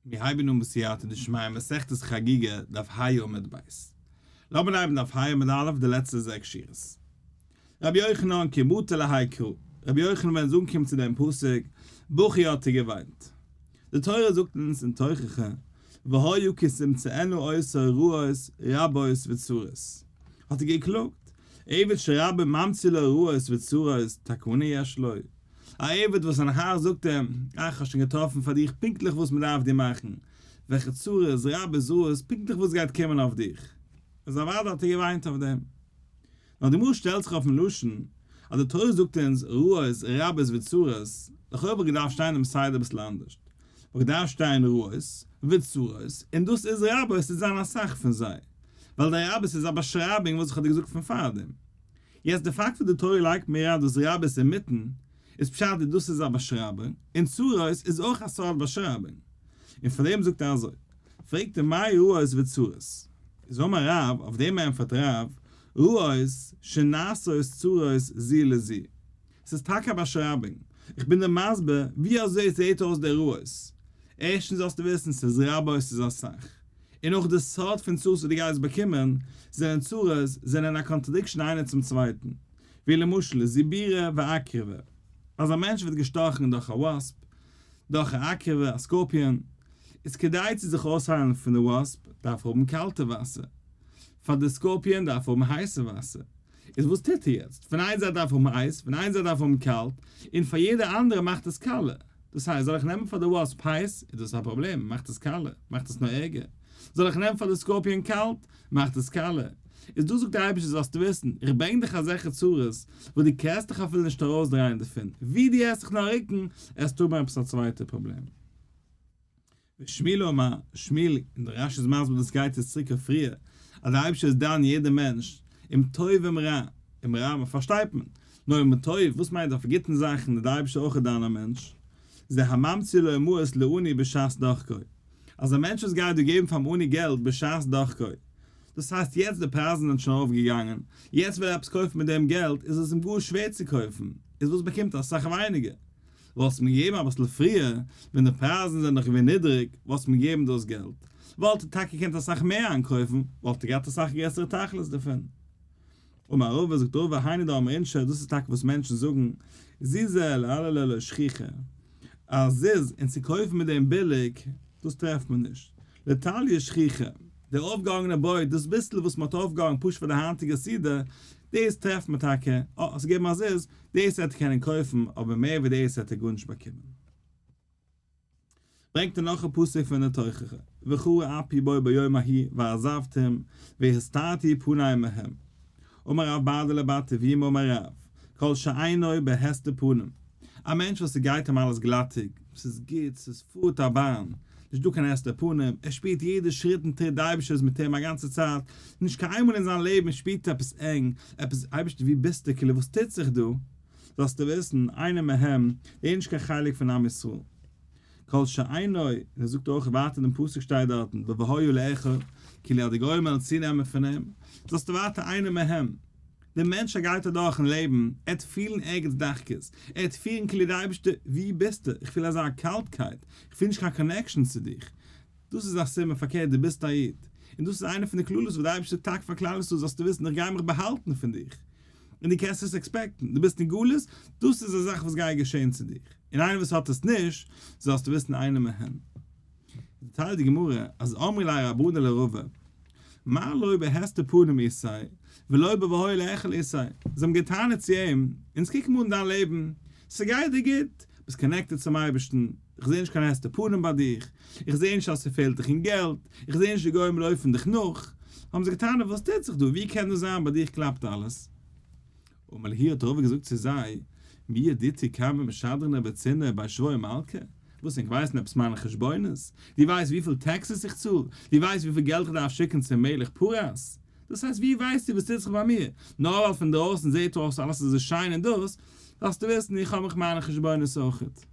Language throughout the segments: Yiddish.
מיר הייבן אן בסייעתא דשמיא מסכת חגיגה דף ה עמוד ב'. לאמיר הייבן דף ה עמוד א' די לעצטע זעקס שורות. רבי יוחנן כי מטי להאי קרא, רבי יוחנן ווען עס אנקומט צו דעם פסוק, בכי האט ער געוויינט. די תורה זאגט אונז אין תוכחה, והיה כי תמצאנה אותו רעות רבות וצרות. האט ער געקלאגט, עבד שרבו ממציא לו רעות וצרות תקנה יש לו. א עבד וואס זיין האר זאגט אים, אה, כ'האב שוין געטראפן פאר דיך פונקטליך וואס מ'דארף דיר מאכן, וועלכע צרות, רבות רעות, פונקטליך וואס גייט קומען אויף דיך. איז אוודאי האט ער געוויינט אויף דעם. נאר די גמרא שטעלט זיך אויפן לשון אז די תורה זאגט אונז רעות, רבות וצרות, לכאו' וואלט געדארפט שטיין דעם סדר אביסל אנדערשט, וואלט געדארפט שטיין רעות וצרות, און דאס איז רבות, עס וועט זיין אסאך פון זיי, ווייל די רבות איז א באשרייבונג וואס איך האב דיר געזאגט פון פארדעם. יעצט די פאקט וואס די תורה לייגט מיר אריין דאס רבות אינמיטן, איז פשט אז דאס איז א באשרייבונג, און צרות איז אויך א סארט באשרייבונג. און פאר דעם זאגט ער אזוי. פרעגט ער מאי רעות וצרות? איז אמר רב, אויף דעם ענטפערט רב, רעות שנעשות צרות זו לזו. ס'איז טאקע א באשרייבונג. איך בין דיר מסביר ווי אזוי עס זעט אויס די רעות. ערשטנס זאלסטו וויסן ס'איז רבות ס'איז אסאך. און אויך די סארט פון צרות וואס דו גייסט באקומען זענען צרות זענען א contradiction איינער צום צווייטן. ווי למשל זיבורא ועקרבא. אז א מענטש ווערט געשטאכן דורך א wasp, דורך א עקרבה, א scorpion, איז כדי צו זיך אויסהיילן פון די wasp דארף ער האבן קאלטע וואסער. פאר די scorpion דארף ער האבן הייסע וואסער. איז וואס טוט ער יעצט? פון איין זייט דארף ער האבן הייס, פון איין זייט דארף ער האבן קאלט, און פאר יעדע אנדערע מאכט עס קאלע. דאס הייסט, זאל איך נעמען פאר די wasp הייס, איז דאס א פראבלעם, מאכט עס קאלע, מאכט עס נאר ערגער. זאל איך נעמען פאר די scorpion קאלט, מאכט עס קאלע. איז דא זאגט דער אייבערשטער זאלסטו וויסן, איך ברענג דיך אזעלכע צרות, וואס דו קענסט דיך אפילו נישט ארויסדרייען דערפון, ווי דו עסט דיך נאר רוקן, עסטו האבן עפעס א צווייטע פראבלעם. ושמואל אמר, שמואל, און דער רש"י איז מסביר דאס גייט יעצט צוריק אויף פריער, אז דער אייבערשטער איז דן יעדע מענטש, אם טוב אם רע, אם רע פארשטייט מען, נאר אם טוב, וואס מיינט אויף גוטן זאכן איז דער אייבערשטער אויך דן א מענטש, זה הממציא לו מעות לעני בשעת דחקו, אז א מענטש וואס גייט דא געבן פאר'ן עני געלט בשעת דחקו, דאס הייסט יעצט די פרייזן זענען שוין ארויף געגאנגען, יעצט וויל ער עפעס קויפן מיט דעם געלט איז עס אים גאר שווער צו קויפן, איז וואס באקומט ער אסאך ווייניגער. וואלסט מיר געגעבן אביסל פריער, ווען די פרייזן זענען נאך געווען נידריג, וואלסט מיר געגעבן דאס געלט, וואלט ער טאקע געקענט אסאך מער איינקויפן, וואלט ער געהאט אסאך גרעסערע תכלית דערפון. אמר רבא, זאגט רבא, היינו דאמרי אינשי, דאס איז טאקע וואס מענטשן זאגן, זוזא לעללא לא שכיחא, א זוז און צו קויפן מיט דעם ביליג, דאס טרעפט מען נישט. לתליא שכיחא, דער אויפגעהאנגענער ברויט, דאס ביסל וואס מען האט אויפגעהאנגען פשוט פאר די היינטיגע סעודה, דאס טרעפט מען טאקע, אה, האסט געגעבן א זוז, דאס וועט ער קענען קויפן, אבער מער ווי דאס וועט ער גארנישט באקומען. ברענגט ער נאך א פסוק פון די תוכחה, וחרה אפי בו ביום ההוא ועזבתים והסתרתי פני מהם. אמר רב ברדלא בר טביומי אמר רב, כל שאינו בהסתר פנים, א מענטש וואס ס'גייט אים אלעס גלאטיג, ס'איז גוט, ס'איז פארט א באן, נישט דא קיין הסתר פנים, ער שפירט יעדע שריט און טריט די אייבערשטער איז מיט אים א גאנצע צייט, נישט קיין איינמאל אין זיין לעבן שפירט ער עפעס ענג, עפעס אייבערשטער ווי ביסטו כאילו וואס טוט זיך דא, זאלסטו וויסן, אינו מהם, דער איז נישט קיין חלק פון עם ישראל. כל שאינו, און ער זאגט אויך ווייטער דעם פסוק שטייט דארטן, והיה לאכול, כאילו אז די גוים וועלן צונעמען פון אים, זאלסטו ווייטער אינו מהם. דער מענטש ער גייט אדורך אין לעבן, ער וועט פילן ערגעץ דחקות, ער וועט פילן כאילו די אייבערשטער, ווי ביסטו, איך פיל אזא קאלטקייט, איך פיל נישט קיין connection צו דיך, דאס איז א סימן פארקערט דו ביסט א איד, און דאס איז איינע פון די קללות וואס די אייבערשטער זאגט טאקע פאר כלל ישראל זאלסטו וויסן איך גיי מיך באהאלטן פון דיך, און דו קענסט עס expect ן, דו ביסט אין גלות, דאס איז א זאך וואס גייט געשען צו דיך, און איינער וואס האט עס נישט, זאלסטו וויסן אינו מהן. דערציילט די גמרא אז אמרי ליה רבנן לרבא, מה לא בהסתר פנים איתיה ולא בוהיה לאכול איתיה, זיי האבן געטענה'ט צו אים, אונז קוקן מיר אן דיין לעבן, ס'גייט דיר גוט, ביסט connected צום אייבערשטן, איך זע נישט קיין הסתר פנים ביי דיך, איך זע נישט אז ס'פעלט דיך אין געלט, איך זע נישט די גוים לויפן דיך נאך, האבן זיי געטענה'ט וואס טוט זיך דא, ווי קען דאס זיין ביי דיך קלאפט אלעס? אמר להו האט רבא געזאגט צו זיי, מי ידעיתו כמה משדרנא בצינעא בי שבו מלכא, וואס ענק ווייסן עפעס מיינע חשבונות? דו ווייסט וויפיל taxes איך צאל? דו ווייסט וויפיל געלט איך דארף שיקן צום מלך פרס? דאס הייסט ווי ווייסטו וואס טוט זיך ביי מיר? נאר ווייל פון דרויסן זעט אויס אלעס אזוי שיין און דאס, דארפסטו וויסן איך האב מיך מיינע חשבונות אויכעט.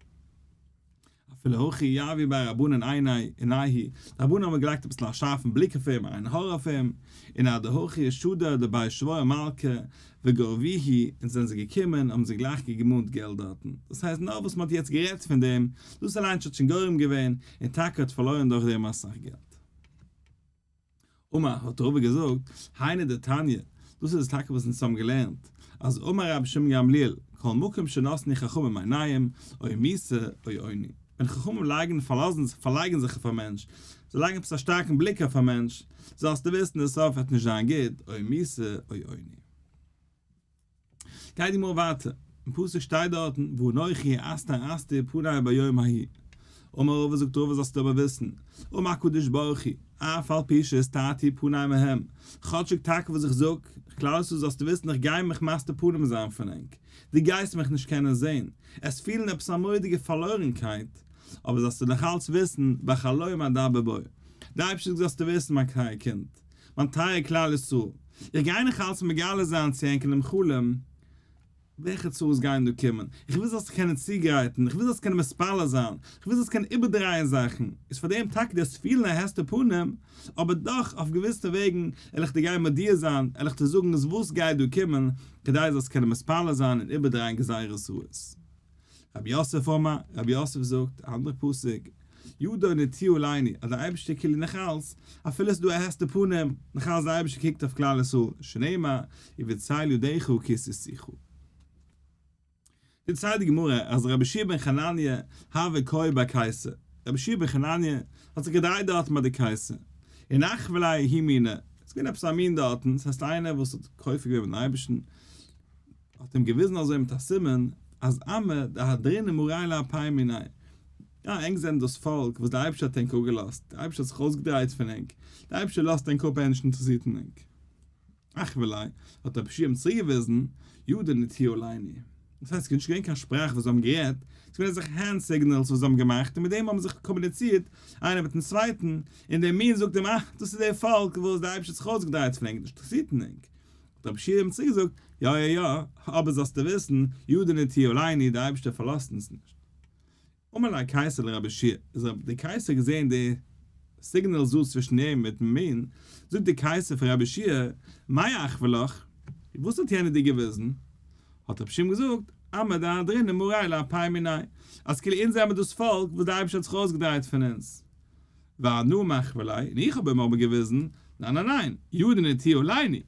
אפילו הכי יהבו ביה רבנן עיניה עינייהו, די רבנן האבן געלייגט אביסל א שארפן בליק אויף אים, א עין הרע אויף אים, און אדהכי שדר דבי שבו מלכא וגברוהו, און זענען זיי געקומען האבן זיי גלייך געמאנט געלט דארטן, דאס הייסט נאר וואס מען האט יעצט גערעדט פון דעם, דאס אליינס האט שוין גורם געווען, און טאקע האט פארלוירן דורך דעם אסאך געלט. אמר, האט רבא געזאגט, היינו דתניא, דאס איז טאקע וואס אונז האבן געלערנט, אז אמר רבי שמעון גמליאל, כל מקום שנתנו חכמים עיניהם, או מיתה או עוני. ווען חכמים לייגן פארלאזן זיך פארלייגן זיך אויף א מענטש, זיי לייגן עפעס א שטארקן בליק אויף א מענטש, זאלסטו וויסן די סוף וועט נישט זיין גוט, או מיתה או עוני. גייט די גמרא ווייטער, אין פסוק שטייט דארטן ואנכי הסתר אסתיר פני ביום ההוא, אמר רבא זאגט רבא זאלסטו אבער וויסן, אמר הקדוש ברוך הוא, אף על פי שהסתרתי פני מהם, כאטשיג טאקע וואס איך זאג, כלל ישראל זאלסטו וויסן איך גיי מיך מסתיר פנים זיין פון ענק, דו גייסט מיך נישט קענען זען, עס פילן עפעס א מורא'דיגע פארלוירנקייט, אבער זאלסטו נאכאלץ וויסן, בחלום אדבר בו, די אייבערשטער זאגט זאלסטו וויסן מיין טייער קינד, מיין טייער כלל ישראל, איך גיי נאך אלץ מגלה זיין צו ענק אינעם חלום וועלכע צרות גייען דא קומען, איך וויל זאלסט זיך קענען צוגרייטן, איך וויל זאלסט קענען מתפלל זיין, איך וויל זאלסט קענען איבערדרייען זאכן, איז פאר דעם טאקע דאס פילן א הסתר פנים, אבער דאך אויף געוויסע וועגן וועל איך דיר גיין מודיע זיין, וועל איך דיר זאגן וואס גייט דא קומען, כדי זאלסט קענען מתפלל זיין און איבערדרייען גזירות רעות. רב יוסף אמר, רב יוסף זאגט, א אנדערע פסוק, ידו נטויה עלינו, אז דער אייבערשטער כאילו נאך אלץ, אפילו עס איז דא א הסתר פנים, נאך אלץ דער אייבערשטער קוקט אויף כלל ישראל, שנאמר, ובצל ידיך כסיתיך. דערציילט די גמרא אז רבי יהושע בן חנניה הוה קאי בי קיסר, רבי יהושע בן חנניה האט זיך געדרייט דארטן ביי די קיסר, און אחוי ליה ההוא מינא, עס איז געווען עפעס א מין דארטן, עס הייסט איינער וואס האט כופר געווען מיטן אייבערשטן, האט אים געוויזן אזוי מיט א סימן אז עמא דאהדרינהו מריה לאפיה מיניה, יא ענק זענען דאס פאלק וואס דער אייבערשטער האט ענק אפגעלאזט, דער אייבערשטער האט זיך אויסגעדרייט פון ענק, דער אייבערשטער לאזט ענק אפ ער איז נישט אינטערעסירט אין ענק. אחוי ליה, האט רבי יהושע אים צוריק געוויזן, ידא נטויה עלינהו. דאס הייסט עס איז נישט געווען קיין שפראך וואס זיי האבן גערעדט, עס איז געווען אזעלכע hand signals וואס זיי האבן געמאכט און מיט דעם האבן זיי זיך קאמיוניצירט איינער מיטן צווייטן, און דער מין זאגט אים אה, דאס איז דער פאלק וואס דער אייבערשטער האט זיך אויסגעדרייט פון ענק, נישט אינטערעסירט אין ענק. האט רבי יהושע אים צוגעזאגט, יא יא יא, אבער זאלסטו וויסן, ידא נטויה עלינהו, דער אייבערשטער פארלאזט אונז נישט. אמר ליה קיסר לרבי יהושע, איז רב דער קיסר געזען די signals דא צווישן אים מיטן מין, זאגט דער קיסר פאר רבי יהושע, מאי אחוי לך, וואס האט יענער דיר געוויזן? האט רבי יהושע אים געזאגט, עמא דאהדרינהו מריה לאפיה מיניה, אז כאילו אונז זעמער דאס פאלק וואס דער אייבערשטער האט זיך אויסגעדרייט פון אונז. ואנא מחוי ליה, און איך האב אים אבער געוויזן, ניין ניין ניין, ידא נטויה עלינהו.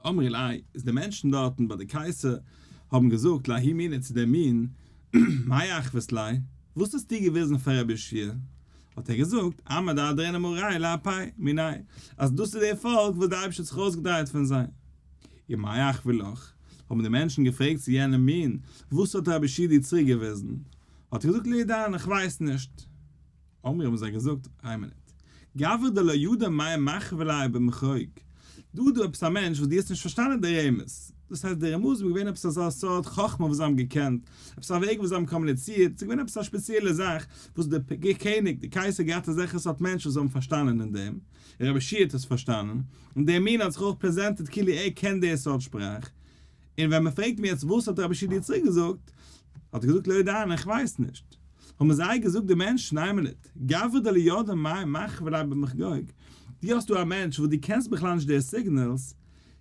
אמרי ליה, איז די מענטשן דארטן ביי די קיסר האבן געזאגט לההוא מינא צו דעם מין, מאי אחוית ליה, וואס האסטו געוויזן פאר רבי יהושע? האט ער געזאגט, עמא דאהדרינהו מריה לאפיה מיניה, אז דאס איז דער פאלק וואס דער אייבערשטער האט זיך אויסגעדרייט פון זיי. ומאי אחוי לך, האבן די מענטשן געפרעגט צו יענעם מין, וואס האט רבי יהושע דיר צוריק געוויזן? האט ער געזאגט לא ידענא, איך ווייס נישט. אמרי האבן זיי געזאגט, איין מינוט, גברא דלא ידע מאי מחוי ליה במחוג, דא איז דא עפעס א מענטש וואס דו האסט נישט פארשטאנען די רמז, דאס הייסט די רמזים איז געווען עפעס אזא סארט חכמה וואס זיי האבן געקענט, עפעס א וועג וואס זיי האבן קאמיוניצירט, ס'איז געווען עפעס א שפעציעלע זאך וואס די קעניג, די קייסער געהאט אזעלכע סארט מענטשן וואס האבן פארשטאנען אין דעם, און רבי יהושע האט עס פארשטאנען, און דער מין האט זיך אויך presented כאילו ער קען די סארט שפראך, און ווען מען פרעגט אים יעצט וואס האט רבי יהושע דיר צוריק געזאגט, האט ער געזאגט לא ידענא איך ווייס נישט. האבן זיי געזאגט די מענטשן איין מינוט, גברא דלא ידע מאי מחוי ליה במחוג, דו האסט דא א מענטש וואס דו קענסט בכלל נישט די signals,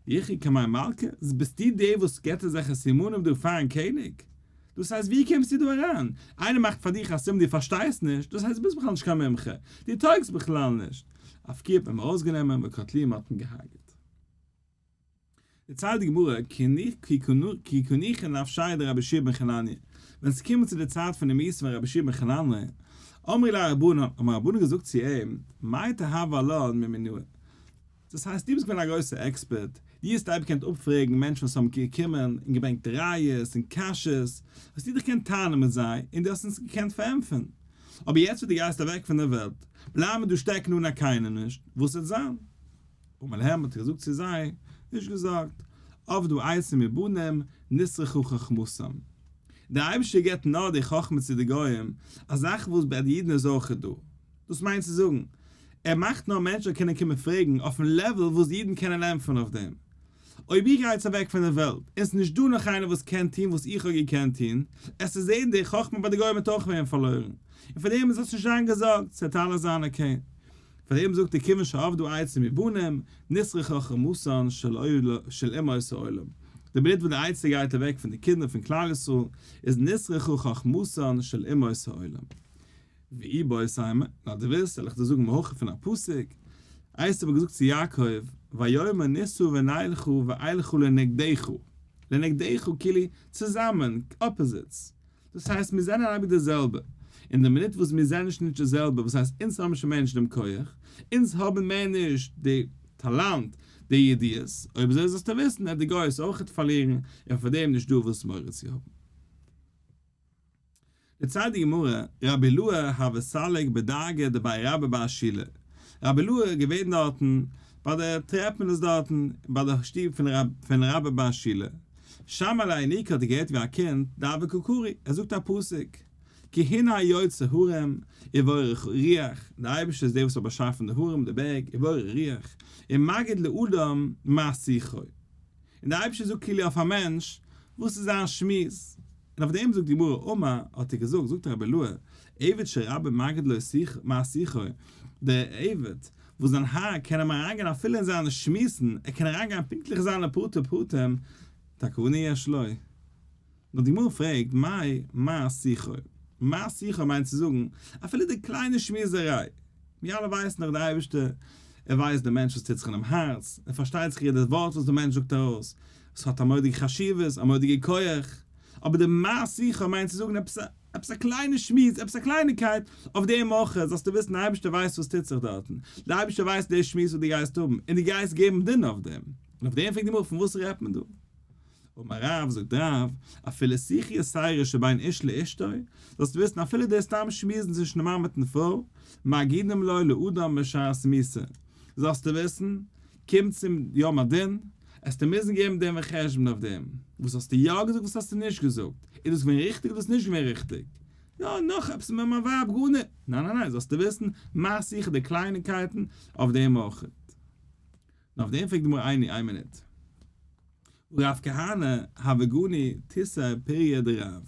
איכו קמי מלכא, ביסטו דער וואס געבט אזעלכע סימנים דא פארן קעניג? דאס הייסט ווי קומסטו דא אריין? איינער מאכט פאר דיך א סימן דו פארשטייסט נישט, דאס הייסט דו ביסט בכלל נישט קיין מומחה, דו טויגסט בכלל נישט. אפקוהו האט מען אים ארויסגענומען וקטלוהו מען האט אים געהארגעט. דערציילט די גמרא, כי קא ניחא נפשיה דרבי יהושע בן חנניה, ווען ס'איז געקומען צו די צייט פון די מיתה פון רבי יהושע בן חנניה, אמרי ליה רבנן, האבן רבנן געזאגט צו אים, מאי תהוי עלן ממינאי? דאס הייסט דו ביסט געווען א גרויסער עקספערט, דו האסט אייביג געקענט אפפרעגן מענטשן וואס האבן געקומען און געברענגט ראיות און קשיות, האסטו דיך געקענט טענה'ן מיט זיי און דו האסט אונז געקענט פארענטפערן. אבער יעצט וואס דו גייסט אוועק פון דער וועלט, בלייבן מיר דא שטעקן אן א קיינעם נישט, וואס וועט זיין? אמר להם האט ער געזאגט צו זיי, נישט געזארגט, אבדה עצה מבנים, נשרכה חכמתם. דער אייבערשטער געבט נאר די חכמה צו די גוים, א זאך וואס ביי די אידן איז אויכעט דא. דאס מיינט צו זאגן, ער מאכט נאר מענטשן זאלן קענען קומען פרעגן אויפן level וואס די אידן קענען ענטפערן אויף דעם. אויב איך גיי יעצט אוועק פון דער וועלט, און ס'איז נישט דא נאך איינער וואס קען טון וואס איך האב געקענט טון, עסטו זען די חכמה ביי די גוים וועט אויך ווערן פארלוירן, און פאר דעם זאלסטו נישט זיין געזארגט, ס'וועט אלעס זיין okay. פאר דעם זאגט ער כיוון שאבדה עצה מבנים, נסרחה חכמתן של אומות העולם. די מינוט וואס די עצה גייט אוועק פון די קינדער פון כלל ישראל, איז נסרחה חכמתן של אומות העולם. ואיבעית אימא, נאר דו ווילסט וועל איך דיר זאגן מהכא פון א פסוק, עשו האט געזאגט צו יעקב, ויאמר נסעה ונלכה ואלכה לנגדך, לנגדך כאילו צוזאמען, opposites, דאס הייסט מיר זענען אייביג די זעלבע, אין די מינוט וואס מיר זענען נישט די זעלבע, וואס הייסט אונז האבן שוין מער נישט דעם כח, אונז האבן מער נישט די טאלאנט, די ידיעות, אויב אזוי זאלסטו וויסן אז די גוי'ס אויכעט פארלירן, און פאר דעם נישט דא וואס מורא צו האבן. דערציילט די גמרא, רבי אילעא הוה סליק בדרגא דבי רבה בר שילא, רבי אילעא איז געווען דארטן ביי די טרעפן איז דארטן ביי די שטוב פון רבה בר שילא, שמע ליה ינוקא האט ער געהערט ווי א קינד דהוה קא קרי, ער זאגט א פסוק, כי הנה יוצר הרים ובורא רוח, דער אייבערשטער איז דער וואס האט באשאפן די הרים די בערג, ובורא רוח, ומגיד לאדם מה שיחו. און דער אייבערשטער זאגט כאילו אויף א מענטש וואס איז זיין שמועס, און אויף דעם זאגט די גמרא אמר, האט ער געזאגט, זאגט רבי אילעא, עבד שרבו מגיד לו מה שיחו, דער עבד וואס זיין האר קען אים אריינגיין אפילו אין זיינע שמועסן, ער קען אריינגיין פונקטליך אין זיינע פרטי פרטים, תקנה יש לו. נאר די גמרא פרעגט, מאי מה שיחו? מה שיחו מיינט צו זאגן, אפילו די קליינע שמועסעריי, מיר אלע ווייסן דאך די אייבערשטער, ער ווייסט די מענטש וואס טוט זיך אינעם הארץ, ער פארשטייט זיך יעדע ווארט וואס די מענטש זאגט ארויס, עס האט א מורא'דיגע חשיבות, א מורא'דיגע כח, אבער די מה שיחו מיינט צו זאגן עפעס א עפעס א קליינע שמועס, עפעס א קלייניקייט, אויף דעם אויך זאלסטו וויסן די אייבערשטער ווייסט וואס טוט זיך דארטן, די אייבערשטער ווייסט די שמועס וואס דו גייסט האבן, און דו גייסט געבן דין אויף דעם, און אויף דעם פרעגט די גמרא פון וואס רעדט מען דא? אמר רב, זאגט רב, אפילו שיחה יתירה שבין איש לאשתו, זאלסטו וויסן אפילו די סתם שמועסן צווישן די מאן מיטן פרוי, מגידים לו לאדם בשעת מיתה, זאלסטו וויסן, קומט צום יום הדין, עסטו מוזן געבן דין וחשבון אויף דעם, וואס האסטו יא געזאגט וואס האסטו נישט געזאגט, איז דאס געווען ריכטיג איז דאס נישט געווען ריכטיג, יא נאך עפעס מיט מיין ווייב גארנישט, ניין ניין ניין זאלסטו וויסן, מאך זיכער די קלייניקייטן אויף דעם אויך. און אויף דעם פרעגט די גמרא איני איין מינוט. רב כהנא הוה גני תותי פוריא דרב.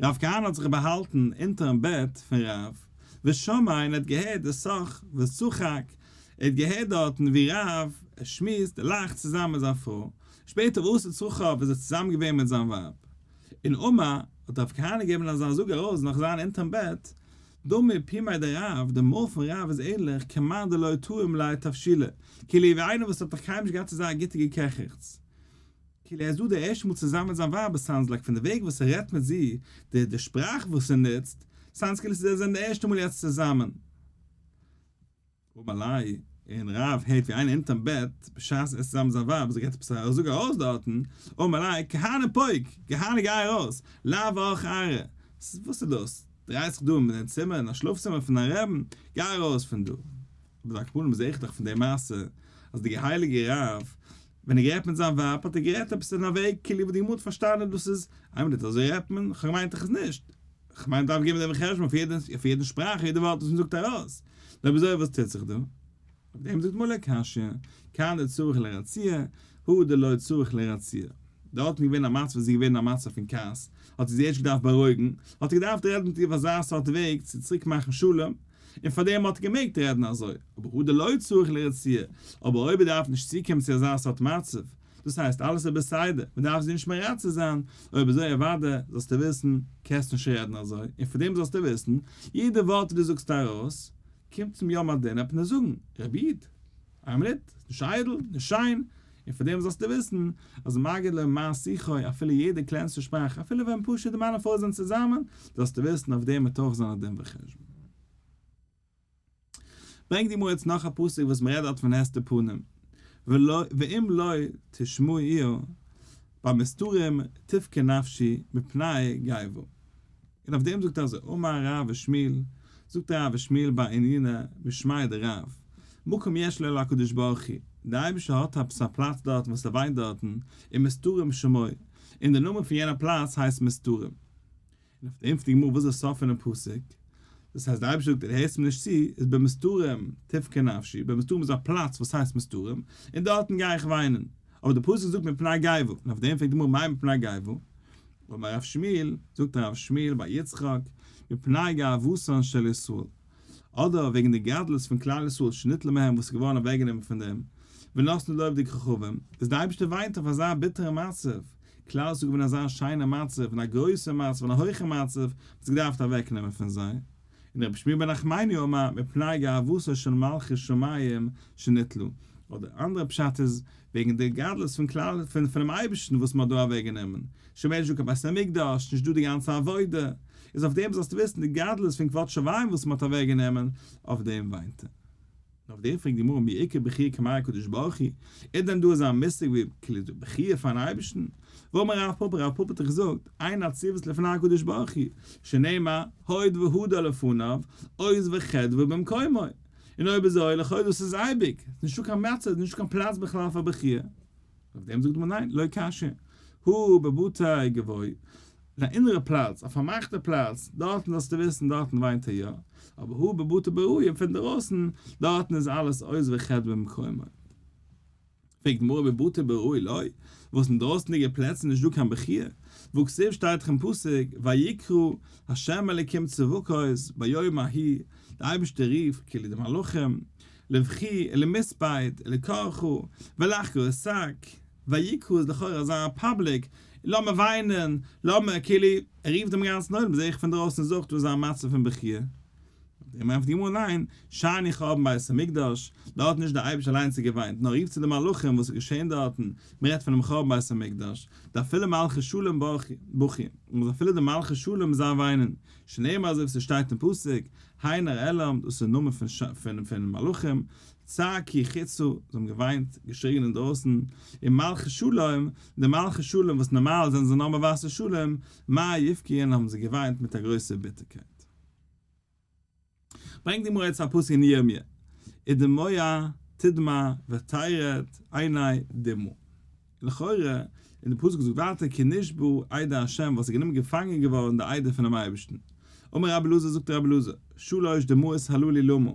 רב כהנא האט זיך באהאלטן אונטערן בעט פון רב, ושמעיה און ער האט געהערט דשח ושחק, ער האט געהערט דארטן ווי רב שמועסט און לאכט צוזאמען מיט זיין פרוי, שפעטער ועשה צרכיו איז ער צוזאמען געווען מיט זיין ווייב. און אמר, האט רב כהנא געגעבן אזא זאג ארויס נאך זיין אונטערן בעט, דמי פומיה דרב, די מויל פון רב איז ענליך כמאן דלא טעים ליה תבשילא, כאילו ווי איינער וואס האט נאך קיינמאל נישט געהאט אזא גוטע געקעכעכץ. כאילו ער איז דא די ערשטע מאל צוזאמען מיט זיין ווייב עס sounds like פון די וועג וואס ער רעדט מיט זי, די די שפראך וואס ער נוצט, sounds כאילו זיי זענען די ערשטע מאל יעצט צוזאמען. אמר ליה, און רב הערט ווי איינער אונטערן בעט, בשעת ער איז צוזאמען מיט זיין ווייב, זי געבט עפעס א זאג ארויס דארטן, אמר ליה, כהנא פוק, כהנא גיי ארויס, לאו אורח ארעא, וואס איז דאס? דרייסט זיך דא אין דעם צימער, אין א שלאף צימער פון דיין רעבן, גיי ארויס פון דא. אבער על כל פנים זעה איך דאך פון די מעשה, אז די הייליגע רב, ווען ער גערעדט מיט זיין ווייב, האט ער גערעדט עפעס אין א וועג כאילו וואס די גמרא האט פארשטאנען דאס איז, איין מינוט אזוי רעדט מען? כ'האב געמיינט איך עס נישט. כ'מיין מ'דארף געבן דעם חשבון אויף יעדע אויף יעדן שפראך יעדע ווארט וואס מ'זאגט ארויס. נו אויב אזוי וואס טוט זיך דא? אויף דעם זאגט מלא קשיא, כאן דצריך לרצויי, הא דלא צריך לרצויי. דארט איז געווען א מצב וואס איז געווען א מצב פון כעס, האט זי זי ערשט געדארפט בארואיגן, האט ער געדארפט רעדן מיט איר אויף אזא סארט וועג צו צוריק מאכן שלום, און פאר דעם האט ער געמעגט רעדן אזוי, אבער הא דלא צריך לרצויי, אבער אויב ער דארף נישט צוקומען צו אזא סארט מצב, דאס הייסט אלעס איז בסדר, מען דארף זי נישט מרצה זיין, אויב אזוי אוודאי זאלסטו וויסן, קענסט נישט רעדן אזוי, און פאר דעם זאלסטו וויסן, יעדע ווארט וואס דו זאגסט ארויס, קומט צום יום הדין עפענען זאגן, רבי איד, איין מינוט, נישט איידל, נישט שיין, און פאר דעם זאלסטו וויסן, אז מגיד לו מה שיחו, אפילו יעדע קלענסטע שפראך, אפילו ווען פשוט די מאן און פרוי זענען צוזאמען, זאלסטו וויסן אויף דעם וועט אויך זיין א דין וחשבון. ברענגט די גמרא יעצט נאך א פסוק וואס מ'רעדט דארט פון הסתר פנים, ואם לא תשמעו במסתרים תבכה נפשי מפני גבעה. און אויף דעם זאגט ער אזוי, אמר רב ושמואל, זאגט רב ושמואל בר ענינא משמיה דרב, מקום יש לו להקדוש ברוך הוא, דער אייבערשטער האט עפעס א פלאץ דארטן וואס ער וואינט דארטן, ומסתרים שמו, און דער נאמען פון יענע פלאץ הייסט מסתרים. און אויף דעם פרעגט די גמרא וואס איז די סוף פונעם פסוק, דאס הייסט דער אייבערשטער זאגט דו הערסט מיר נישט צו, איז במסתרים תבכה נפשי, במסתרים איז א פלאץ וואס הייסט מסתרים, און דארטן גיי איך וויינען. אבער די פסוק זאגט מפני גאוה, און אויף דעם פרעגט די גמרא מאי מפני גאוה? אמר רב שמואל, זאגט רב שמואל בר יצחק, מפני גאוותן של ישראל, אדער וועגן די גדלות פון כלל ישראל שניטלה מהם וואס איז געווארן אוועקגענומען פון דעם, ונתנו לעובדי כוכבים, איז די אייבערשטער וויינט אויף אזא ביטערע מצב, כלל ישראל געווען אזא שיינע מצב און א גרויסע מצב און א הויכע מצב, מען האט עס געדארפט אוועקנעמען פון זיי. און רבי שמואל בר נחמני אמר מפני גאוותו של מלכות שמים שניטלו, אדער אנדערע פשט איז וועגן די גדלות פון כלל פון פונעם אייבערשטן וואס מען האט דא אוועק גענומען, שוין נישט דא קיין בית המקדש, נישט דא די גאנצע עבודה, איז אויף דעם זאלסטו וויסן די גדלות פון כבוד שמים וואס מען האט אוועק גענומען, אויף דעם וויינט ער. און אויף דעם פרעגט די גמרא מי איכא בכיה קמי הקדוש ברוך הוא, איז דען דא אזא מושג ווי כאילו בכיה פארן אייבערשטן? והאמר רב פפא, רב פפא האט דאך געזאגט, אין עצבות לפני הקדוש ברוך הוא, שנאמר, הוד והדר לפניו, עוז וחדוה במקומו. און אויב אזוי, לכאו' דאס איז אייביג, ס'איז נישטא קיין מצב, נישטא קיין פלאץ בכלל פאר בכיה. אויף דעם זאגט מען ניין, לא קשיא, הא בבתי גבוה, אין א אינערע פלאץ, א פארמאכטע פלאץ, דארטן זאלסטו וויסן דארטן וויינט ער יא, אבער הא בבתי בראי פון דערויסן, דארטן איז אלעס עוז וחדוה במקומו. פרעגט די גמרא בבתי בראי לא, וואס אין דרויסנדיגע פלעצער נישט דא קיין בכיה, והכתיב שטייט דאך אין פסוק ויקרא ה' אלקים צבקות ביום ההוא, די אייבערשטער רופט כאילו די מלאכים, לבכי ולמספד ולקרחה ולחגור שק, ויקרא איז לכאורה אזא פאבליק, לאמיר וויינען, לאמיר כאילו, ער רופט דעם גאנצן עולם, זעה איך פון דרויסן איז אויך דא אזא מצב פון בכיה. דעם ענטפערט די גמרא ניין, שאני חורבן בית המקדש, דארט האט נישט דער אייבערשטער אליינס געוויינט, נאר רופט צו די מלאכים וואס איז געשען דארטן, מען רעדט פונעם חורבן בית המקדש, דאפילו מלכי שלום בכו, און אז אפילו די מלכי שלום זיי וויינען, שנאמר אזוי ווי ס'שטייט אין פסוק, הן אראלם, דאס איז נאמען פון פון מלאכים, צעקו חוצה, זיי האבן געוויינט, געשריגן אינדרויסן, און מלכי שלום, די מלכי שלום וואס נארמאל זענען זיי נאר מבשר שלום, מה יבכיון האבן זיי געוויינט מיט א גרויסע ביטערקייט. ברענגט די גמרא יעצט א פסוק אין ירמיה, ודמוע תדמע ותרד עיני דמעה. לכאורה, און די פסוק זאגט ווייטער כי נשבו עדי ה' וואס איז גענומען געפאנגען געווארן די עדה פונעם אייבערשטן. אמר רבי אלעזר זאגט רבי אלעזר, שלש דמעות הללו למה,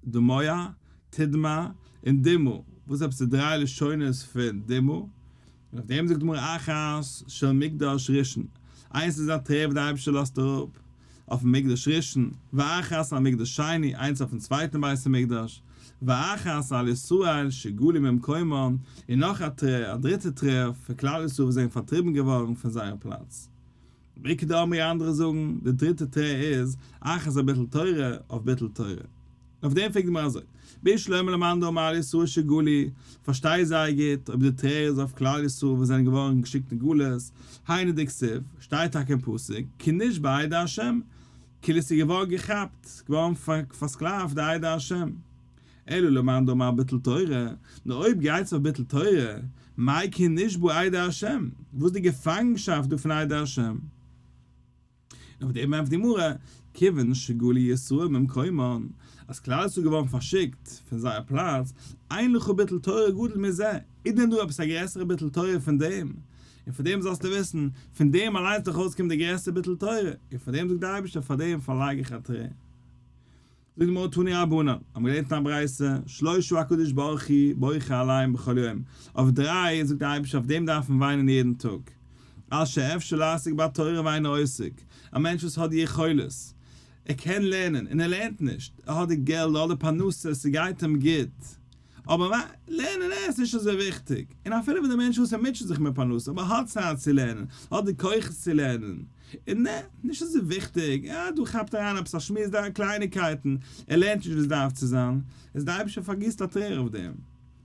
דמוע, תדמע, און דמעה, וואס עפעס די דריי לשונות פון דמעה? און אויף דעם זאגט די גמרא אחת של מקדש ראשון, איינס איז א טרער וואס די אייבערשטער לאזט אראפ אויפן מקדש ראשון, ואחת על מקדש שני, איינס אויפן צווייטן בית המקדש, ואחת על ישראל שגלו ממקומם, און נאך א טרער, א דריטע טרער, פון כלל ישראל וואס זענען פארטריבן געווארן פון זייער פלאץ. ואיכא דאמרי אנדערע זאגן, די דריטע טרער איז, אחת על ביטול תורה, אויף ביטול תורה. און אויף דעם פרעגט די גמרא אזוי, בשלמא למאן דאמר על ישראל שגלו, פארשטיי זייער גוט, אויב די טרער איז אויף כלל ישראל וואס זענען געווארן געשיקט אין גלות, היינו דכתיב, שטייט טאקע אין פסוק, כי נשבה עדר השם, כאילו ס'איז געווארן געכאפט, געווארן פארסקלאפט די עדר השם. אלא למאן דאמר ביטול תורה, נאר אויב גייטס אויף ביטול תורה, מאי כי נשבה עדר השם, וואס איז די געפאנגנשאפט דא פון עדר השם? און אויף דעם ענטפערט די גמרא, כיוון שגלו ישראל ממקומן, אז כלל ישראל איז געווארן פארשיקט פון זייער פלאץ, אין לך ביטול תורה גדול מזה, איז דען דא עפעס א גרעסערע ביטול תורה פון דעם? און פון דעם זאלסטו וויסן, פון דעם אליינס דאך ארויסקומט די גרעסטע ביטול תורה, און פון דעם זאגט דער אייבערשטער פאר דעם פארלייג איך א טרער. זאגט די גמרא תנו רבנן, האבן געלערנט אין א ברייתא, שלושה הקדוש ברוך הוא בוכה עליהם בכל יום, אויף דריי זאגט דער אייבערשטער אויף דעם דארף מען וויינען יעדן טאג, על שאפשר לעסוק בתורה ואינו עוסק, א מענטש וואס האט די יכולת, ער קען לערנען און ער לערנט נישט, ער האט די געלט, ער האט די פרנסה, ס'גייט אים גוט, אבער לערנען איז נישט אזוי וויכטיג, און אפילו ווען דער מענטש וואס ער מוטשעט זיך מיט פרנסה אבער האט צייט צו לערנען, האט די כוחות צו לערנען, און נע, נישט אזוי וויכטיג, אה, דא כאפט אריין עפעס א שמועס דא, קלייניקייטן, ער לערנט נישט ווי עס דארף צו זיין, איז דער אייבערשטער פארגיסט א טרער אויף דעם,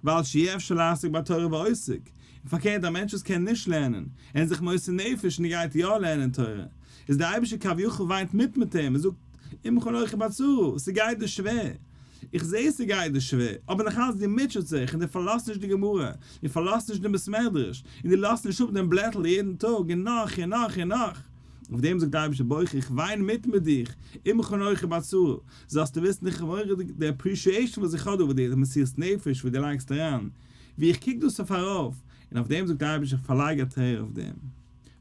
ועל שאי אפשר לעסוק בתורה ועוסק, און פארקערט א מענטש וואס קען נישט לערנען, און איז זיך מוסר נפש און ער גייט יא לערנען תורה, איז דער אייבערשטער כביכול וויינט מיט מיט אים און זאגט, עמך אנכי בצרה, ס'גייט דיר שווער, איך זע ס'גייט דיר שווער, אבער נאכאלץ דו מוטשעסט זיך און דו פארלאזט נישט די גמרא, און פארלאזט נישט דעם בית מדרש, און דו לאזט נישט אפ דעם בלעטל יעדן טאג און נאך און נאך און נאך. אויף דעם זאגט דער אייבערשטער בוכה איך וויין מיט מיט דיך, עמך אנכי בצרה, זאלסטו וויסן איך האב מורא'דיג די appreciation וואס איך האב דא וואס די מסירות נפש וואס דו לייגסט אריין, ווי איך קוק דאס אויף ארויף, און אויף דעם זאגט דער אייבערשטער איך פארלייג א טרער אויף דעם.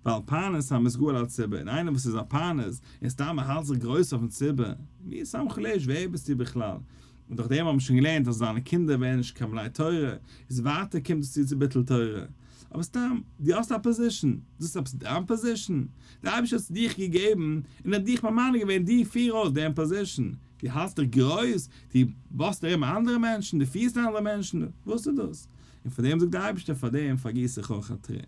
ועל פרנס המתגאה על הציבור, און איינער וואס איז א פרנס, און סתם ער האלט זיך גרויס אויפן ציבור, מי שמך לאיש ווער ביסטו בכלל? און דורך דעם האבן מיר שוין געלערנט אז זיינע קינדער ווערן נישט קיין בני תורה, איז ווייטער קומט עס צו צו ביטול תורה. אבער סתם, דו האסט א position, דאס איז עפעס דיין position? דער אייבערשטער האט עס דיך געגעבן און האט דיך ממנה געווען, דו פיר אויס דעם position, דו האלסט דיך גרויס, דו boss ט ארום אנדערע מענטשן, דו פירסט אנדערע מענטשן, וואס איז דאס? און פאר דעם זאגט דער אייבערשטער, פאר דעם פארגיס איך אויך א טרער.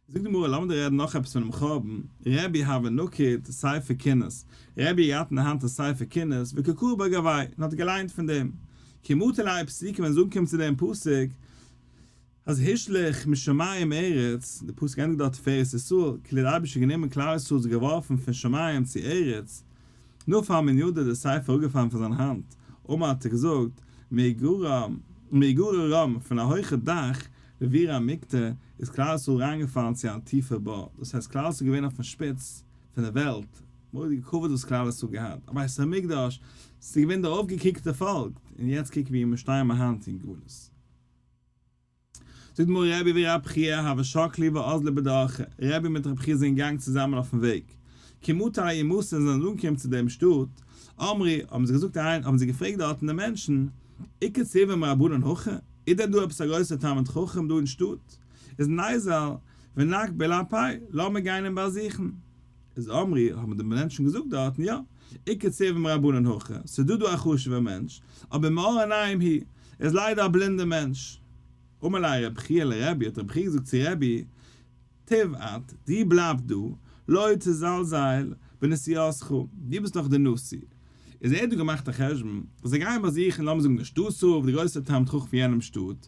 זאגט די גמרא, לאמיר דיר רעדן נאך עפעס פונעם חורבן, רבי הוה נקיט ספר קינות, רבי האט געהאט אין די האנט א ספר קינות, וקא קרי בגויה, און האט געליינט פון דעם, כי מטא להאי פסוקא ווען עס איז אנגעקומען צו דעם פסוק, אז השליך משמים ארץ, די פסוק ענדיגט דארט תפארת ישראל, כאילו דער אייבערשטער האט גענומען כלל ישראל זיך געווארפן פון שמים צו ארץ, נפל מן ידיה די ספר אראפגעפאלן פון זיין האנט, אמר האט ער געזאגט, מאיגרא רם פון א הויכע דאך, לבירא עמיקתא, איז כלל ישראל אריינגעפאלן צו א טיפע בור, דאס הייסט כלל ישראל איז געווען אויפן שפיץ פון די וועלט, מורא'דיגע כבוד וואס כלל ישראל געהאט, א בית המקדש, ס'איז געווען דער אויפגעקוקטע פאלק, און יעצט קוק ווי מיר שטייען מיר היינט אין גלות. זאגט די גמרא רבי ורב חייא הוו שקלי ואזלי בדרכא, רבי מיט רב חייא זענען געגאנגען צוזאמען אויפן וועג, כי מטו לההיא מתא און זענען אנגעקומען צו דעם שטאט, אמרי, האבן זיי געזאגט איין, האבן זיי געפרעגט דארטן די מענטשן, איכא צורבא מרבנן הכא, איז דען דא עפעס א גרויסער תלמיד חכם דא אין שטאט? איז ניזל ונקביל אפיה, לאמיר גיין אים באזוכן. איז אמרי, האבן די מענטשן געזאגט דארטן, יא, איכא צורבא מרבנן הכא, ס'איז דא דא א חשוב'ער מענטש, אבער מאור עיניים הוא, ער איז ליידער א בלינדער מענטש. אמר ליה רב חייא לרבי, האט רב חייא געזאגט צו רבי, תיב את, דו בלייב דא, לא תזלזל בנשיאותך, דו ביסט דאך דער נשיא. איז ער האט דא געמאכט א חשבון, אז זיי גייען באזוכן לאמיר זאגן די שטאטס רב, די גרויסע תלמיד חכם פון יענעם שטאט,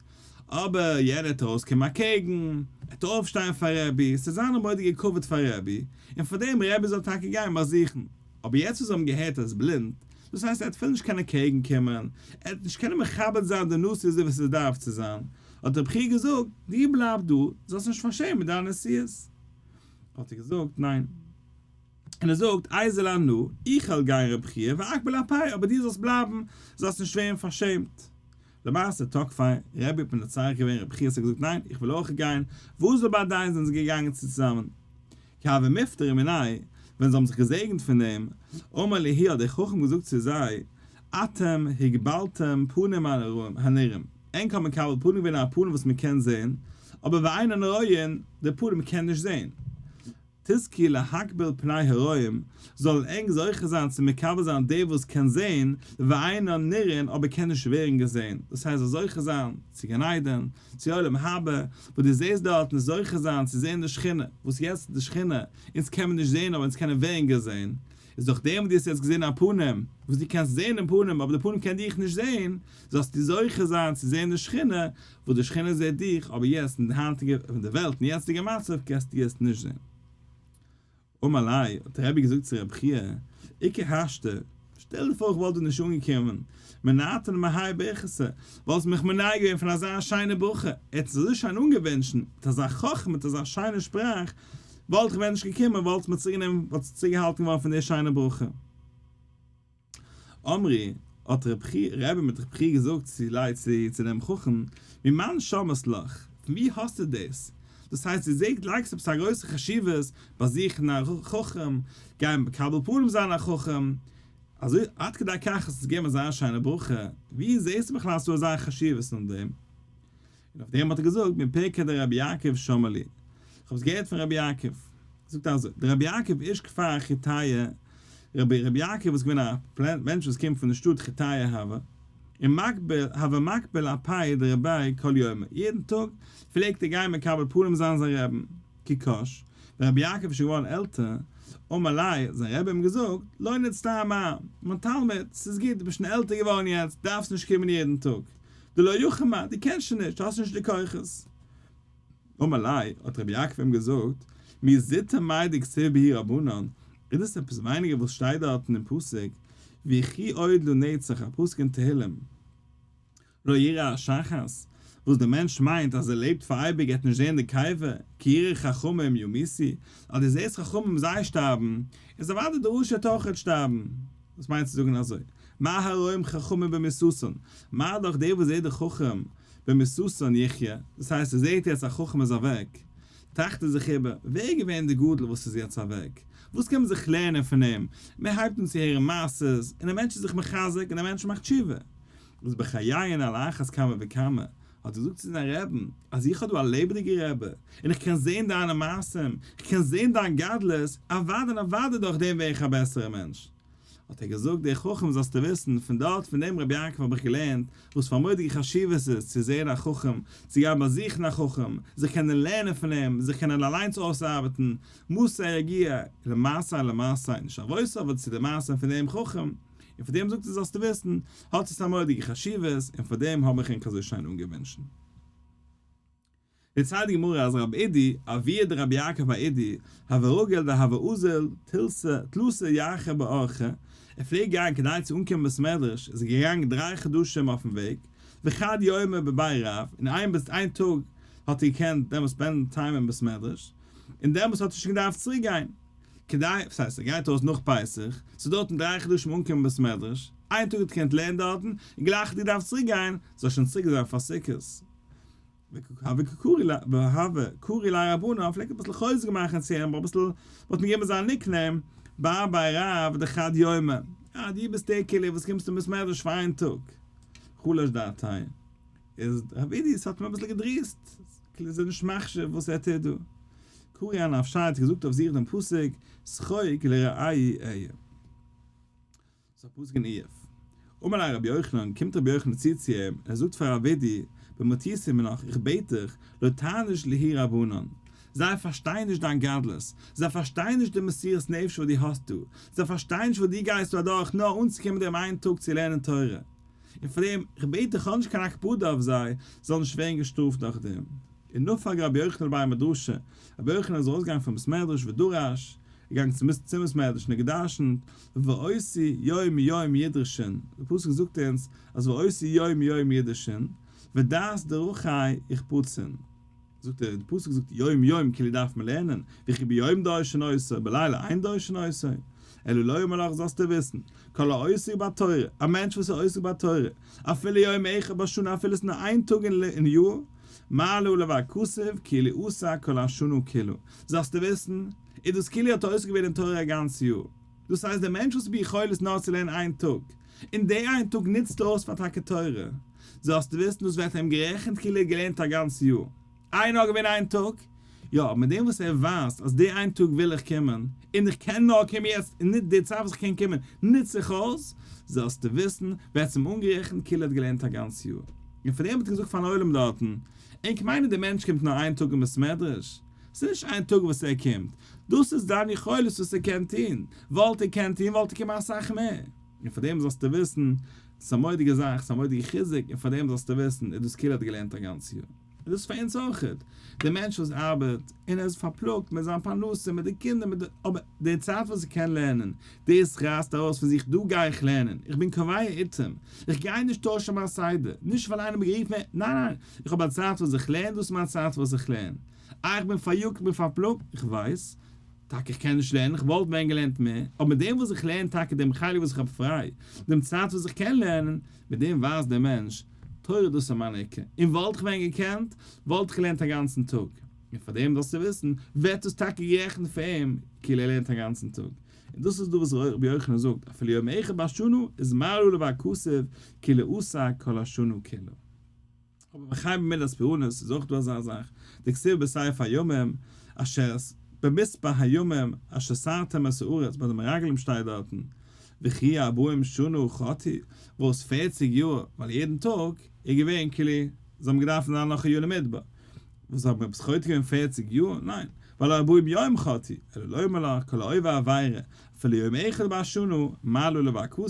אבער יענער וועט ארויסקומען אקעגן, ער וועט אויפשטיין פאר רבי, ס'וועט זיין א מורא'דיגע כבוד פאר רבי, און פאר דעם רבי זאל טאקע גיין באזוכן. אבער יעצט וואס זיי האבן געהערט ער איז בלינד, דאס הייסט ער וועט אפילו נישט קענען קעגן קומען, ער וועט נישט קענען מכבד זיין די נשיא אזוי ווי ס'דארף צו זיין, האט רבי חייא געזאגט, דו בלייב דא, זאלסט נישט פארשעמען דיין נשיאות. האט ער געזאגט, ניין. און ער זאגט, איזיל אנא, איך וועל גיין רבי חייא, ואקביל אפייך, אבער דו זאלסט בלייבן, זאלסט נישט ווערן פארשעמט. למעשה תקפיה, רבי האט מנצח געווען רבי חייא האט געזאגט ניין איך וויל אויך גיין, ואזלו בהדיה זענען זיי געגאנגען צוזאמען. כי הוו מפטרי מיניה, ווען זיי האבן זיך געזעגנט פון אים, אמר להו האט דער חכם געזאגט צו זיי, אתם הקבלתם פנים הנראים, ענק האבן מקבל פנים געווען א פנים וואס מען קען זען, אבער ואינן רואין, די פנים קען נישט זען. תזכו להקביל פני הרואים, זאלן ענק זוכה זיין צו מקבל זיין דער וואס קען זען, ואינן נראין אבער קען נישט ווערן געזען, דאס הייסט זאל זוכה זיין צו גן עדן, צו עולם הבא, וואס דו זעסט דארטן זוכה זיין צו זען די שכינה, וואס יעצט איז די שכינה, אונז קען מען נישט זען אבער אונז קענען ווערן געזען, איז דורך דעם וואס דו האסט יעצט געזען א פנים, וואס דו קענסט זען דעם פנים אבער די פנים קען דיך נישט זען, זאלסטו זוכה זיין צו זען די שכינה, וואס די שכינה זעט דיך, אבער יעצט אין די היינטיגע אין די וועלט אין יעצטיגע מצב קענסטו עס נישט זען. אמר ליה, האט דער רבי געזאגט צו רבי חייא, איקא השתא, שטעל דיר פאר איך וואלט דא נישט אנגעקומען, מנעתן מהאי ברכתא, וואלסט מיך מונע געווען פון אזא שיינע ברכה, ער האט עס אזוי שיין אנגעווינטשן, מיט אזא חכמה, מיט אזא שיינע שפראך, וואלט איך ווען נישט געקומען, וואלטסט מיר צוריקגענומען, וואלטסט צוריקגעהאלטן געווארן פון די שיינע ברכה. אמרי, האט רבי מיט רב חייא געזאגט צו ליה צו דעם חכם, ממאן שמעת לך, פון ווי האסטו דאס? דאס הייסט דו זעהט לייגסט עפעס א גרויסע חשיבות באזוכן א חכם, גיין מקבל פנים זיין א חכם, אזוי עד כדי כך האסטו געגעבן אזא שיינע ברכה, ווי זעהסטו בכלל אז ס'דא אזא חשיבות אין דעם? און אויף דעם האט ער געזאגט מפירקא דרבי יעקב שומע לי, איך האב עס געהערט פון רבי יעקב, זאגט אזוי, דער רבי יעקב איש כפר חיטאיה, רבי רבי יעקב איז געווען א מענטש וואס קומט פון די שטאט חיטאיה הוה, און מקביל הוה מקביל אפיה דרביה כל יומא, יעדן טאג פלעגט ער גיין מקבל פנים זיין זיין רעבן, כי קש, ווען רבי יעקב איז שוין געווארן עלטער, אמר ליה, זיין רבי האט אים געזאגט, לא נצטער מר, מיין תלמיד, ס'איז גוט, דו ביסט שוין עלטער געווארן יעצט, דארפסט נישט קומען יעדן טאג. דלא יכיל מר, דו קענסט שוין נישט, דו האסט נישט די כוחות. אמר ליה, האט רבי יעקב אים געזאגט, מי זוטר מאי דכתיב בהו רבנן, איז דאס עפעס ווייניגער וואס שטייט דארטן אין פסוק, ויחי עוד לנצח, א פסוק אין תהילים, לא יראה השחת, וואס דער מענטש מיינט אז ער לעבט פאר אייביג ער וועט נישט זען די קבר, כי יראה חכמים ימותו, אז דו זעסט חכמים זיי שטארבן, איז אוודאי דער רשע וועט אויכעט שטארבן. וואס מיינט צו זאגן אזוי? מה הרואים חכמים במיתתן? מה דאך דער וואס זעט די חכם במיתתן יחיה, דאס הייסט ער זעט יעצט א חכם איז אוועק, טראכט ער זיך איבער, ווער איז געווען די גדול וואס איז יעצט אוועק? וואס קען מען זיך לערנען פון אים? מען הייבט אן צו הערן מעשות, און דער מענטש איז זיך מחזק און דער מענטש מאכט תשובה. וואס בחייהן על אחת כמה וכמה, האט ער געזאגט צו זיין רעבן, אז איך האב דא א לעבעדיגע רעבע, און איך קען זען דיינע מעשים, איך קען זען דיין גדלות, אוודאי און אוודאי דורך דעם ווער איך א בעסערע מענטש. האט ער געזאגט, דער חכם זאלסטו וויסן, פון דארט פון דעם רבי יעקב האב איך געלערנט, וואס פאר מורא'דיגע חשיבות ס'איז צו זען א חכם, צו גיין באזוכן א חכם, זיך קענען לערנען פון אים, זיך קענען אליינס אויסארבעטן, מתי יגיע, למעשה למעשה, נישט ארויס אבער צו די מעשים פון דעם חכם. און פאר דעם זאגט ער זאלסטו וויסן, האט עס א מורא'דיגע חשיבות, און פאר דעם האב איך ענק אזוי שיין אנגעווינטשן. דערציילט די גמרא אז רב אידי, אבוה דרבי יעקב בר אידי, הוה רגיל דהוה אזיל תלתא ירחי באורחא, ער פלעגט גיין כדי צו אנקומען בית מדרש, איז ער געגאנגען דריי חדשים אויפן וועג, וחד יומא בבי רב, און איין איין טאג האט ער געקענט דעמאלס spend ן time אין בית מדרש, און דעמאלס האט ער שוין געדארפט צוריק גיין. כדי, וואס הייסט ער גייט אויס נאך פסח, ס'דויערט אים דריי חדשים אנקומען בית מדרש, איין טאג האט געקענט לערנען דארטן, און גלייך האט געדארפט צוריק גיין, זאל שוין צוריק זיין פאר סוכות. והוו קרי ליה רבנן, פלעגט אביסל חוזק מאכן צו אים, אביסל, מ'האט אים געגעבן זיין nickname, בר בי רב דחד יומא, אה דו ביסט דער כאילו וואס קומסט אין בית מדרש פאר איין טאג. חלש דעתיה. איז רב אידי ס'האט אים אביסל געדריסט, כאילו איז ער נישט מחשיב וואס ער טוט דא. קרי אנפשיה האט געזאגט אויף זיך דעם פסוק, שחוק לרעהו אהיה. ס'איז א פסוק אין איוב. אמר ליה רבי יוחנן, קומט רבי יוחנן צו צו אים, און ער זאגט פאר רב אידי, במטותא מינך, איך בעט דיך, לא תעניש להו רבנן. זיי פארשטייען נישט דיין גדלות, זיי פארשטייען נישט די מסירות נפש וואס דו האסט דא, זיי פארשטייען נישט וואס דו גייסט דא אדורך נאר אנצוקומען דעם איין טאג צו לערנען תורה. און פאר דעם, איך בעט דיך האב נישט קיין הקפדה אויף זיי, זאלן נישט ווערן געשטראפט דורך דעם. און נפק רבי יוחנן לבי מדרשא, רבי יוחנן איז ארויסגעגאנגען פון בית מדרש ודרש, געגאנגען צום צום בית מדרש און געדרשנט, ואותי יום יום ידרשון, דער פסוק זאגט אונז אז ואותי יום יום ידרשון, ודעת דרכי יחפצון. זאגט ער, די פסוק זאגט יום יום כאילו דארף מען לערנען, וכי ביום דורשין אותו, בלילה אין דורשין אותו, אלא לומר לך זאלסטו וויסן, כל העוסק בתורה, א מענטש וואס איז עוסק בתורה, אפילו יום אחד בשנה אפילו עס איז נאר איין טאג אין יאר, מעלה עליו הכתוב כאילו עסק כל השנה כולה, זאלסטו וויסן, איז דאס כאילו האט ער עוסק געווען אין תורה א גאנץ יאר. דאס הייסט דער מענטש וואס איז ביכולת נאר צו לערנען איין טאג, און די איין טאג נוצט ער אויס פאר טאקע תורה, זאלסטו וויסן דאס ווערט אים גערעכנט כאילו ער האט געלערנט א גאנץ יאר. איי נאר געווען איין טאג? יא, אבער מיט דעם וואס ער ווייסט אז די איין טאג וויל איך קומען, און איך קען נאר קומען יעצט, און ניט די צייט וואס איך קען קומען נוץ איך אויס, זאלסטו וויסן, ווערט עס אים אנגערעכנט כאילו ער האט געלערנט א גאנץ יאר. און פאר דעם האט ער געזאגט פארן עולם דארטן, ענק מיינען דער מענטש קומט נאר איין טאג אין בית מדרש? ס'איז נישט איין טאג וואס ער קומט, דאס איז זיין יכולת וואס ער קען טון, וואלט ער קענט טון וואלט ער געקומען אסאך מער. און פאר דעם זאלסטו וויסן, ס'איז א מורא'דיגע זאך, ס'איז א מורא'דיגע חיזוק, און פאר דעם זאלסטו וויסן, איז דאס כאילו האט געלערנט א גאנץ יאר. און דאס איז פאר אונז אויכעט. דער מענטש וואס ארבעט, און ער איז פארפלאגט מיט זיין פרנסה, מיט די קינדער, מיט די, אבער די צייט וואס ער קען לערנען, דאס רייסט ארויס פון זיך, דא גיי איך לערנען, איך בין קובע עתים, איך גיי נישט טוישן מיין סדר, נישט ווייל איינער האט מיר גערופן, ניין ניין, איך האב א צייט וואס איך לערן, דאס איז מיין צייט וואס איך לערן. אה איך בין פאריאגט, איך בין פארפלאגט, איך ווייס, טאקע איך קען נישט לערנען, איך וואלט ווען געלערנט מער, אבער מיט דעם וואס איך לערן טאקע דעם חלק וואס איך האב פריי, דעם צייט וואס איך קען לערנען, מיט דעם ווייזט דער מענטש, תורה דאס איז מיין עיקר, און וואלט איך ווען געקענט, וואלט איך געלערנט א גאנצן טאג. און פאר דעם זאלסטו וויסן, ווערט דאס טאקע גערעכנט פאר אים, כאילו ער לערנט א גאנצן טאג. און דאס איז דא וואס רבי יוחנן זאגט, אפילו יום אחד בשנה איז מעלה עליו הכתוב כאילו עסק כל השנה כולה. אבער וכן במידת פורענות איז אויך דא אזא זאך, דכתיב בספר הימים אשר במספר הימים אשר סרתם את הארץ, ביי די מרגלים שטייט דארטן, וכי ארבעים שנה חטאו, וואס פערציג יאר, ווייל יעדן טאג איז געווען כאילו זיי האבן געדארפט זיין נאך א יאר אין מדבר, וואס האבן עפעס חוטא געווען פערציג יאר? ניין, ווייל ארבעים יום חטאו, אלא לומר לך כל העובר עבירה אפילו יום אחד בשנה מעלה עליו הכתוב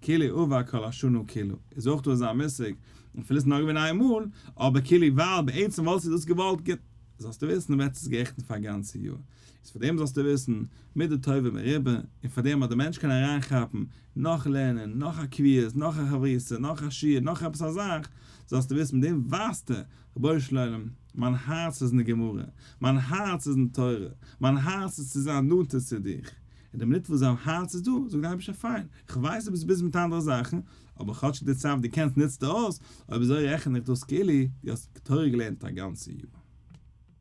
כאילו עבר כל השנה כולה, איז אויך דא אזא מושג, אפילו ס'איז נאר געווען איין מאל, אבער כאילו ווייל בעצם וואלסטו דאס געוואלט גוט, זאלסטו וויסן ווערט עס גערעכנט פאר א גאנצע יאר, איז פאר דעם זאלסטו וויסן מידה טובה מרובה, און פאר דעם אז דער מענטש קען אריינכאפן נאך לערנען, נאך א קביעות, נאך א חברותא, נאך א שיעור, נאך עפעס א זאך, זאלסטו וויסן מיט דעם ווייזטו, רבונו של עולם, מיין הארץ איז אין די גמרא, מיין הארץ איז אין תורה, מיין הארץ איז צו זיין נאנטער צו דיך, און די מינוט וואס זיין הארץ איז דא, זאגט דער אייבערשטער פיין, איך ווייס דו ביסט busy מיט אנדערע זאכן, אבער כאטש די צייט וואס דו קענסט נוצטו אויס, אויב אזוי רעכן איך דאס כאילו דו האסט תורה געלערנט א גאנצע יאר.